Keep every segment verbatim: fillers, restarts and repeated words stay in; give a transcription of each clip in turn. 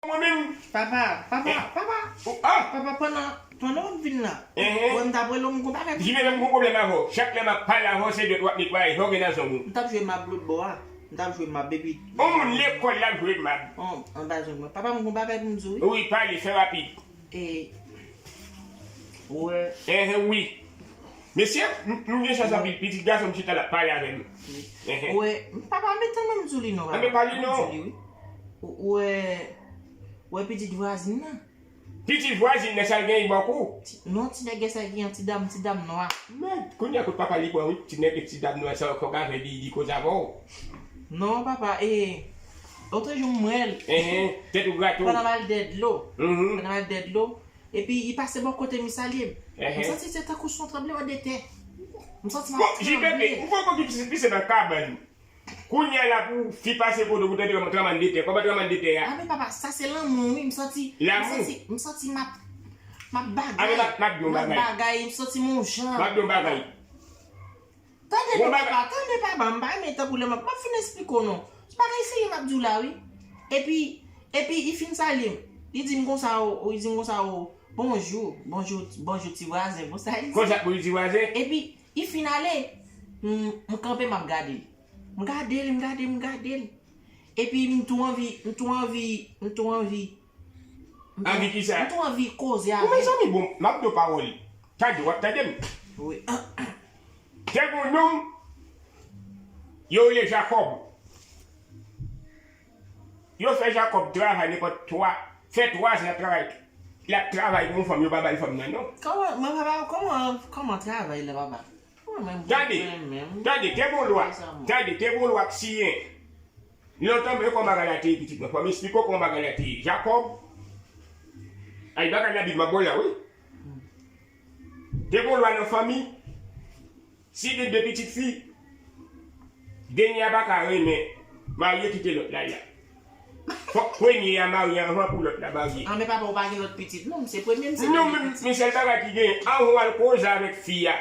Mwen menm. Papa, papa, papa. Papa, pandan, pandan w ap vin la, wè m t ap rele w, m gon bagay pou m di w. Jimmy, menm gon pwoblèm avè w. Chak lè m ap pale avè w, se dwèt w ap netwaye. Jan w gen nan zong ou. M t ap jwe mab lòt bò a. M t ap jwe mab epi. On moun lekòl l ap jwe mab. Anba zong mwen. Papa, m gon bagay pou m di w, wi. Wi, pale, fè rapid. E, wè. Enhen, wi. Mesye, m, m gen chans anpil. Pitit gason m chita l ap pale avè m. Enhen. Wè, papa, m te tann m di w li non, papa. Anben pale non. M di w li, wi. Wè, wè pitit vwazin nan. Pitit vwazin nan, sa l genyen bòk ou? Ti, non, ti nèg sa gen yon ti dam, ti dam nwa. Men, kounye a kout papa li pran, wi. Ti nèg, ti dam nwa sa, fòk avè li, li koze avè w. Non, papa, e, otrejou m wè l. Enhen, tèt ou grate w. Pandan m al dèdlo. Mhm. Pandan m al dèdlo. Epi, li pase bò kote m, li salye m. Enhen. M santi se tankou se yon tranblemanndetè. M santi m ap tranble. Bon, J P P, ou poko ki pise, pise nan kabann. Kounye a la pou fi pase kote ou pou tande tranblemanndetè. Kòman tranblemanndetè a? A, men papa, sa se lanmou, wi. M santi, m santi, m santi m ap, m ap bagay. A, men m ap, m ap di yon bagay. M ap bagay, m santi m yon jan. M ap di yon bagay. Tande non, papa, tande papa, m pa renmen tankou lè m ap, m ap fin esplike w non. Se bagay serye m ap di w la, wi. Epi, epi, li fin salye m. Li di m konsa, o, o, li di m konsa, o, bonjou, bonjou, bonjou ti vwazen, konsa li di. Konsa pou li ti vwazen? Epi, li fin ale, m, m kanpe, m ap gade l. M gade l, m gade l, m gade l. Epi, m tou anvi, m tou anvi, m tou anvi. Anvi kisa? M tou anvi koze avè l. Ou mezanmi, bon, m ap di w pawòl. Tande, w ap tande m? Wi. Gen yon nonm, yo rele Jakòb. Yo fè Jakòb travay nenpòt twa, fè twa zan l ap travay. L ap travay pou yon fanm, yo pa ba l fanm nan, non. Kòman, mwen pa, kòman, kòman travay la, papa? Mwen menm, tande, mwen menm. Tande, te gon lwa, tande, te gon lwa k siyen. Lontan, men kòman bagay la te ye, pitit mwen. Fò m esplike w kòman bagay la te ye. Jakòb, ay, bagay Labib m ap ba w la, wi. Te gon lwa nan fanmi, si gen de pitit fi, dènye a pa ka renmen marye kite lòt la, la. Fòk premye a marye anvan pou lòt la marye. An, men papa, ou pa gen lòt pitit, non, m se premye, m se premye pitit. Non, men, men sèl bagay ki genyen, anvan w al koze avèk fi a,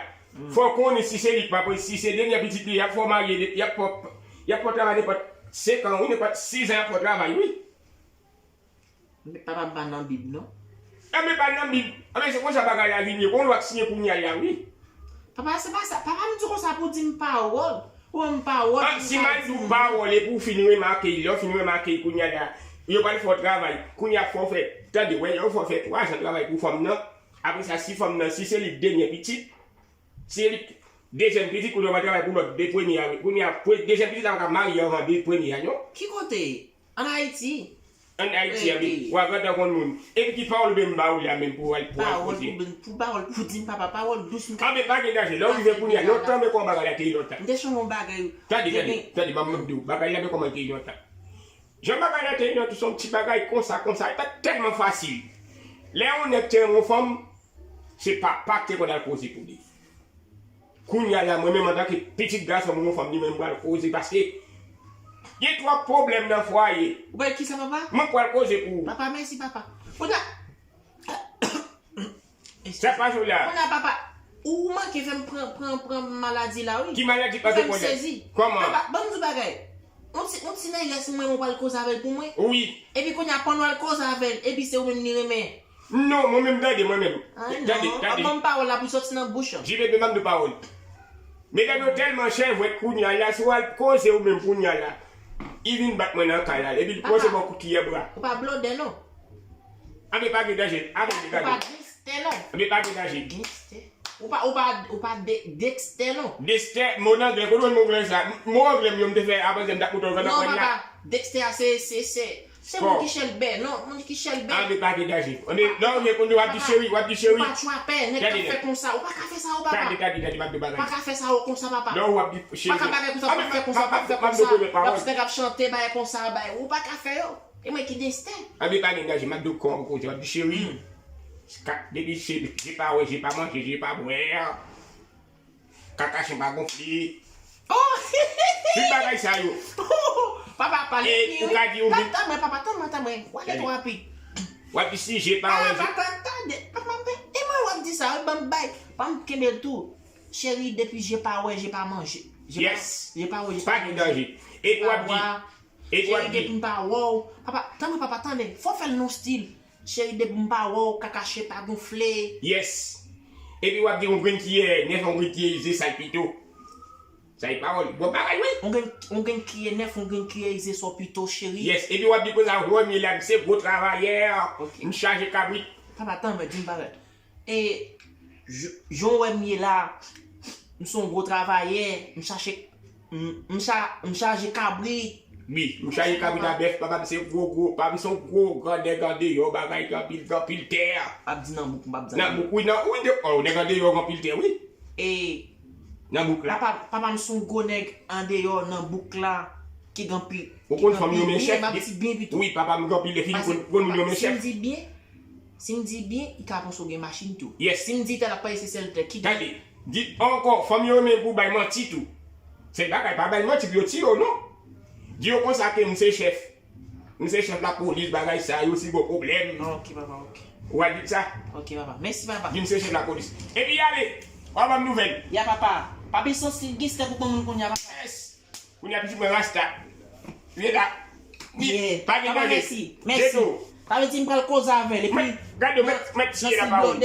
fò w konnen si se li k pa pre-, si se dènye pitit li, y ap fè w marye, y ap fè w, y ap fè w travay nenpòt senk an, wi, nenpòt sis an, y ap fè w travay, wi. Men papa, m pa nan Bib, non. Enben, pa nan Bib. Enben, se konsa bagay la vin ye. Gon lwa k siyen kounye a la, wi. Papa, se pa sa. Papa, m di konsa pou di m pawòl. Ou ban m pawòl. Ah, si m al di w pawòl, epi w fin remake l, lè w fin remake l kounye a la, yo pral fè w travay. Kounye a fò w fè, tande, wè, yo fò w fè twa zan travay pou fanm nan. Apre sa, si fanm nan, si se li k dènye pitit, si se li k dezyèm pitit, kounye a w pral travay pou lòt de premye a, wi. Kounye a, pre-, dezyèm pitit la pa ka marye anvan de premye a, non. Ki kote? Ann Ayiti. Ann Ayiti, a, wi. W ap gentan konn moun. Epi ki pawòl w vle m ba w la menm pou w al, pou w al koze? Pawòl pou, pou pawòl pou di m, papa, pawòl dous m ka. Anben, pa gen danje. Lè w rive kounye a, lontan, men kòman bagay la te ye lontan. M te sonje yon bagay. Tande, tande, tande, ban m di w. Bagay la, men kòman l te ye lontan. Jan bagay la te ye lontan, se yon ti bagay konsa, konsa. Li pa t tèlman fasil. Lè yon nèg te renmen yon fanm, se papa k te konn al koze pou li. Kounye a la, mwen menm antanke pitit gason moun yon fanm, li menm pral koze, paske gen twòp pwoblèm nan fwaye. Ou bay kisa, papa? Mwen pral koze pou ou. Papa, mèsi, papa. Kounye a, sa pa jwe la. Kounye a, papa, ou manke fè m pran, pran, pran maladi la, wi. Ki maladi pa gen pwoblèm? Ou fè m sezi. Kòman? Papa, ban m di w bagay. On ti, on ti nègès mwen, mwen pral koze avè l pou mwen. Wi. Epi kounye a, pandan w al koze avè l, epi se ou menm li renmen. Non, mwen menm, tande, mwen menm. Tande, tande. Ban m pawòl la pou l soti nan bouch an. J P P, ban m de pawòl. Medam yo tèlman chèvwèt kounye a la, si w al koze ou menm kounye a la, li vin bat mwen nan kay la, epi l kòmanse ba w kout kiyè bwa. Ou pa blòdè non. Anben pa gen danje, anben pa gen danje. Ou pa gangstè non. Anben pa gen danje. Gangstè. Ou pa, ou pa, ou pa de-, dèkstè non. Dèkstè, mo nan anglè, kote w jwenn mo anglè sa? Mo anglè m yo m te fè aprann m t ap montre w nan pwen la. Non, papa, dèkstè a se, se, se, se moun ki chèlbè, non, moun ki chèlbè. Anben pa gen danje. Anben, non, men kounye a w ap di cheri, w ap di cheri. Ou pa twapè, nèg k ap fè konsa, ou pa ka fè sa, o papa. Tande, tande, tande, m ap di w bagay. Pa ka fè sa, o konsa, papa. Non, w ap di cheri. Pa ka bagay konsa, pa fè konsa, pa fè konsa. W ap di nèg ap chante, bagay konsa, bagay. Ou pa ka fè yo. E mwen ki dèkstè. Anben pa gen danje, m ap di w kòman pou koze, w ap di cheri. Ka-, depi se je pa wè, je pa manje, je pa bwè. Kaka chen pa gonfle. Oh! Tout bagay sa yo. Papa pale pi, wi. Ou ka di ou vin. Tann mwen, papa, tann mwen, tann mwen. W ale twò rapid. W ap di si je pa wè, je. Papa, tande, papa, e mwen w ap di sa, wi, ban m bay. Ban m kenbe l tou. Cheri, depi je pa wè, je pa manje. Je pa, je pa wè, je pa manje. Pa gen danje. E w ap di, Cheri, depi m pa wè w, papa, tanpri papa, tande, fò fè l nan stil. Cheri, depi m pa wè w, kakache pa gonfle. Yes. Epi w ap di yon grenn kiyè nèf, yon grenn kiyè ize, sa l pito. Sa e pawòl. Bon bagay, wi. Yon grenn, yon grenn kiyè nèf, yon grenn kiyè ize, sa w pito, cheri. Yes. Epi w ap di konsa, wè m ye la, m se gwo travayè. Ok. M chaje kabrit. Papa, tanpri, di m bagay. E, j-, jan w wè m ye la, m se yon gwo travayè, m chache, m, m cha-, m chaje kabrit. Wi, m chaje kabrit a bèf, papa m se gwo, gwo, papa m se yon gwo, gran nèg andeyò, bagay gen anpil, gen anpil tè. P ap di nan bouk, m p ap di nan bouk, wi, nan, wi, de, oh, nèg andeyò gen anpil tè, wi. E, nan bouk la. Papa, papa m se yon gwo nèg andeyò nan bouk la, ki gen anpil, ou konn fanm yo men chèf, m ap di byen pito. Wi, papa m gen anpil lè fini konn, konn moun yo men chèf. Si m di byen, Si m di byen, li ka panse w gen machin tou. Yes. Si m di tèl ap pale se sèl tèl ki gen. Tande, di ankò, fanm yo renmen pou bay manti tou. Se bagay, pa bay manti pou yo tiye w, non. Di yo konsa ke m se chèf. M se chèf lapolis, bagay sa yo, si gon pwoblèm. Ok, papa, ok. Ou a di sa? Ok, papa. Mèsi, papa. Di m se chèf lapolis. Epi ale, w a ban m nouvèl. Ya, papa. Pa bezwen santi gangstè pou bon moun kounye a, papa. Yes. Kounye a pitit mwen rasta. Li la. Li pa gen danje. Mèsi. Mèsi. Jeto. Sa vle di m pral koze avè l epi. Gade, mèt, mèt siye la pawòl.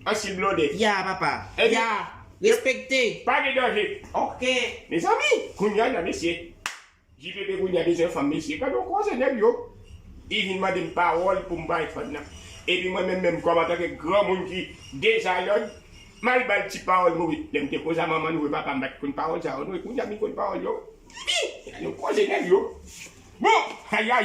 An sil blòdè. Ya, papa. Ya. Respekte. Pa gen danje. Ok. Mezanmi, kounye a la, mesye. J P P kounye a bezwen fanm, mesye. Gade yon koze nèg yo. Li vin mande m pawòl pou m pa defann nan. Epi mwen menm, menm kòm antanke granmoun ki deja lòd, m al ba l ti pawòl mwen, wi. Lè m te koze a manman nou, wi, papa m pa t konn pawòl sa yo, non, e kounye a m vin konn pawòl yo. Wi, gade yon koze nèg yo. Bon, aya,